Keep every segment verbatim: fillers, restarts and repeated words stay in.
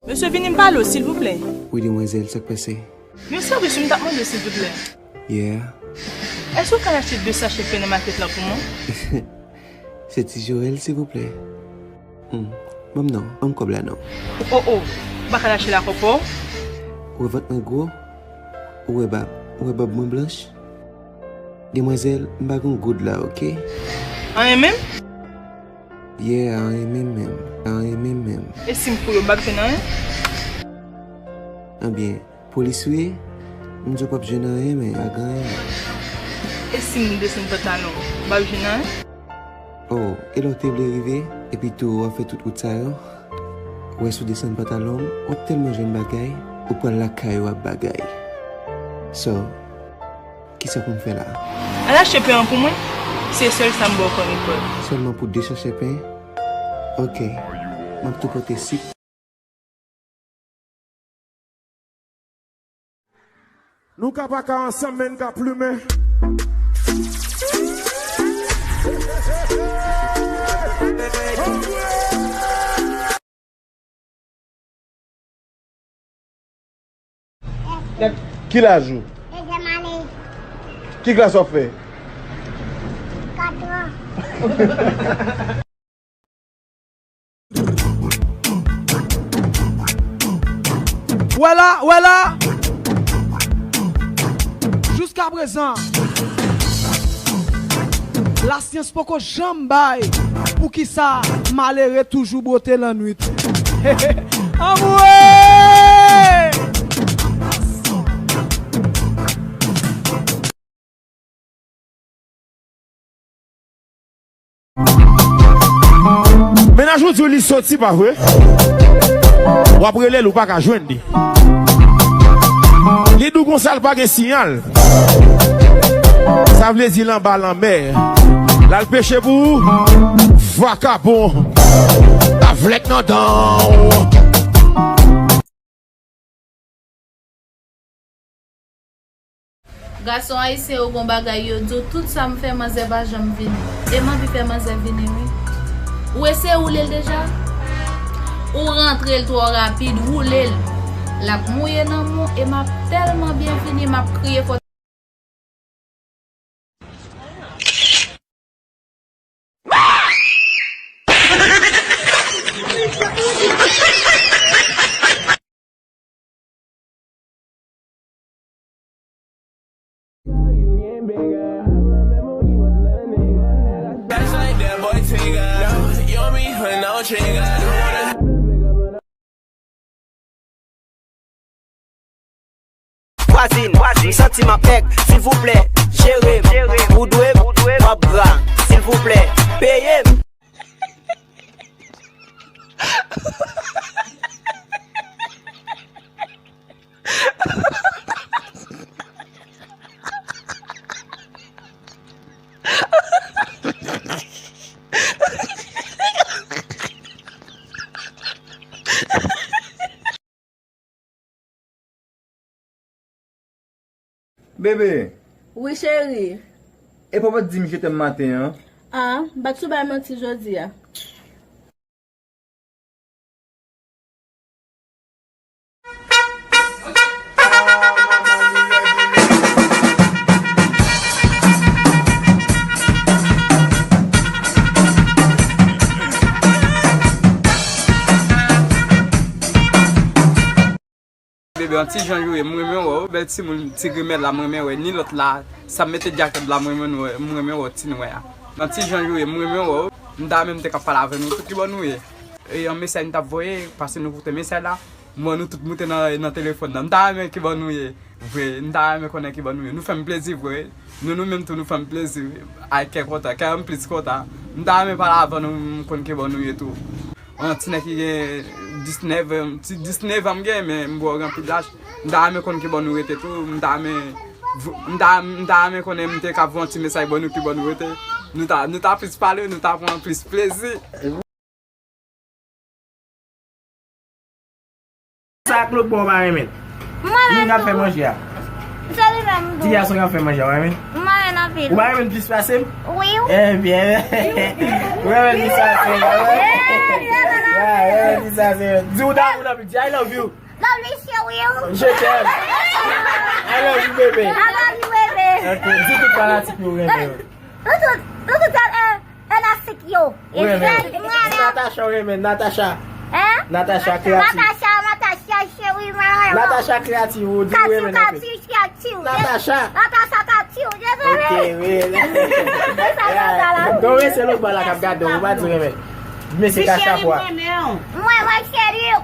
Mesye, vini m pale w, silvouplè. Wi, demwazèl, sa k pase? Yon sèvis wi m t ap mande w, silvouplè. Yeah. Èske w ka achte de sachè pen nan makèt la pou mwen? Se ti Joel, silvouplè. Hmm. Ban m non, ban m kòb la non. O, o, ou pa ka lache l ak kòb pa w? Ou wè vant mwen gwo? Ou wè bab, ou wè bab mwen blanch? Demwazèl, m pa gen goud la, oke? Anyen menm? Yeah, anyen menm menm, anyen menm menm. E si m fouye w, m p ap jwenn anyen? Ebyen, polis ou ye? M di w p ap jwenn anyen, men pa gen anyen. E si m desann pantalon, m p ap jwenn anyen? Oh, e lè w te vle rive, epi tou w ap fè tout wout sa yo? Ou wè si w desann pantalon m, w ap tèlman jwenn bagay, ou pral lakay ou ap bagay. So, kisa pou m fè la? Al achte pen an pou mwen, se sèl sa m ba w kòm efò. Sèlman pou de sachè pen? Oke, m ap tou pote sik. Nou ka pa ka ansanm, men n ka plumen. Ki laj ou? Ki klas w ap fè? Katran. Wè la, wè la. Jiskaprezan, lasyans poko janm bay poukisa malere toujou bwote lannwit. Anmwe! Mennaj ou di w li soti, pa vre? W ap rele l, ou pa ka jwenn li. Li di w konsa l pa gen siyal. Sa vle di l anba lanmè. L al peche pou ou, vakabon. Avlèk nan dan w. Gason ayisyen yo gon bagay yo di w, tout sa m fè manzè pa janm vini. E m anvi fè manzè vini wi. Ou eseye woule l deja? Ou rantre l twò rapid, woule l. L ap mouye nan men w e m ap tèlman byen vini, m ap kriye fò. Vwazin, m santi m ap nèg, silvouplè, jere m. Ou dwe m, m ap gra, silvouplè, peye m. Bebe. Wi, cheri. E papa t di m je t'aime maten an? Ah, m pa t sou bay manti jodi a. Bebe, an ti jan ou ye, m renmen wè w. Bèl timoun, ti grimèl la, m renmen wè. Ni lòt la, sa m mete djakèt la, m renmen wè, m renmen wè ti nwè a. An ti jan ou ye, m renmen wè w. M ta renmen m te ka pale avè nou tout, kibò nou ye. E yon mesaj m t ap voye, paske nou koute mesaj la. M wè nou tout moute nan, nan telefòn nan. M ta renmen kibò nou ye. Vre, m ta renmen konnen kibò nou ye. Nou fè m plezi vre. Nou, nou menm tou, nou fè m plezi. Ay, kè kontan, kè m plis kontan. M ta renmen pale avè nou, m konn kibò nou ye tou. Yon ti nèg ki gen disnèf an, ti disnèf an m gen, men m bò gen anpil laj. M ta renmen konn kibò nou rete tou, m ta renmen, m ta, m ta renmen konnen m te ka voye yon ti mesaj ban nou kibò nou rete. Nou ta, nou ta plis pale, nou ta pran plis plezi. Sa Claude bon pa renmen. Mwen menm tou. Moun k ap fè manje a. Se li menm tou. Ti gason k ap fè manje a, w renmen? Mwen renmen. Ou pa renmen plis pase m? Wi. Ebyen, ou renmen plis pase m, wi. Ou renmen plis pase m. Di ou damou l anpil, di I love you. Love you, chérie. Je t'aime. I love you, bébé. I love you, bébé. Ok, di tout fanatik yo ou renmen yo. Tout, tout, tout, tout, eh, fanatik yo. Ou renmen yo. Di Natacha ou renmen, Natacha. Hein? Natacha Kreatif. Natacha, Natacha, chérie, mwen renmen. Natacha Kreatif, ou di ou renmen anpil. Katiu, Katiu, Katiu. Natacha. Natacha Katiu, dezole. Ok, wi. Se sa, se sa la. Donk, mesye lòt bò la k ap gade w, ou pa di renmen. Mesye ka chapo a. Mwen, mwen, chérie.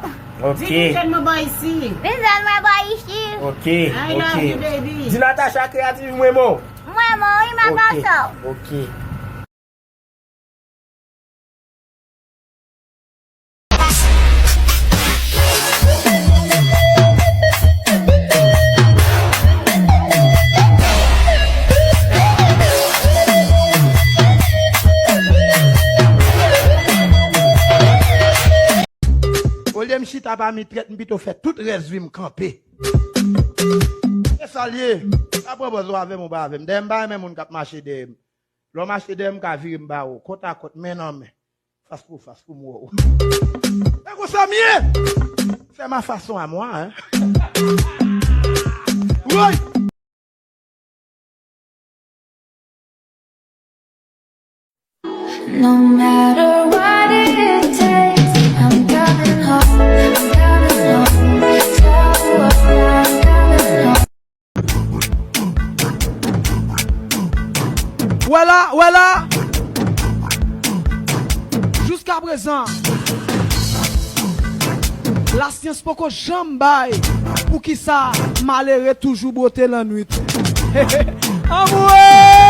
Ok. Di Vincent mwen bò isi. Vincent mwen bò isi. Ok, I love you, baby. Di Natacha Kreatif mwen mo. Mwen mo, wi, mwen pa sa. Ok. Olye m chita pami trèt, m pito fè tout rès vi m kanpe. E sa l ye? Pa pran pòz ou avè m, ou pa avè m. Dayè, m pa renmen moun k ap mache dèyè m. Lè w mache dèyè m, m ka vire m ba ou, kòt a kòt, men nan men, fas pou fas, pou m wè w. E konsa m ye! Fais ma façon à moi, hein. Woy! No matter what it takes, I'm coming home, I'm coming home. Tell the world I'm coming home. Wè la, wè la. Jiskaprezan, lasyans poko janm bay poukisa malere toujou bwote lannwit. Anmwe!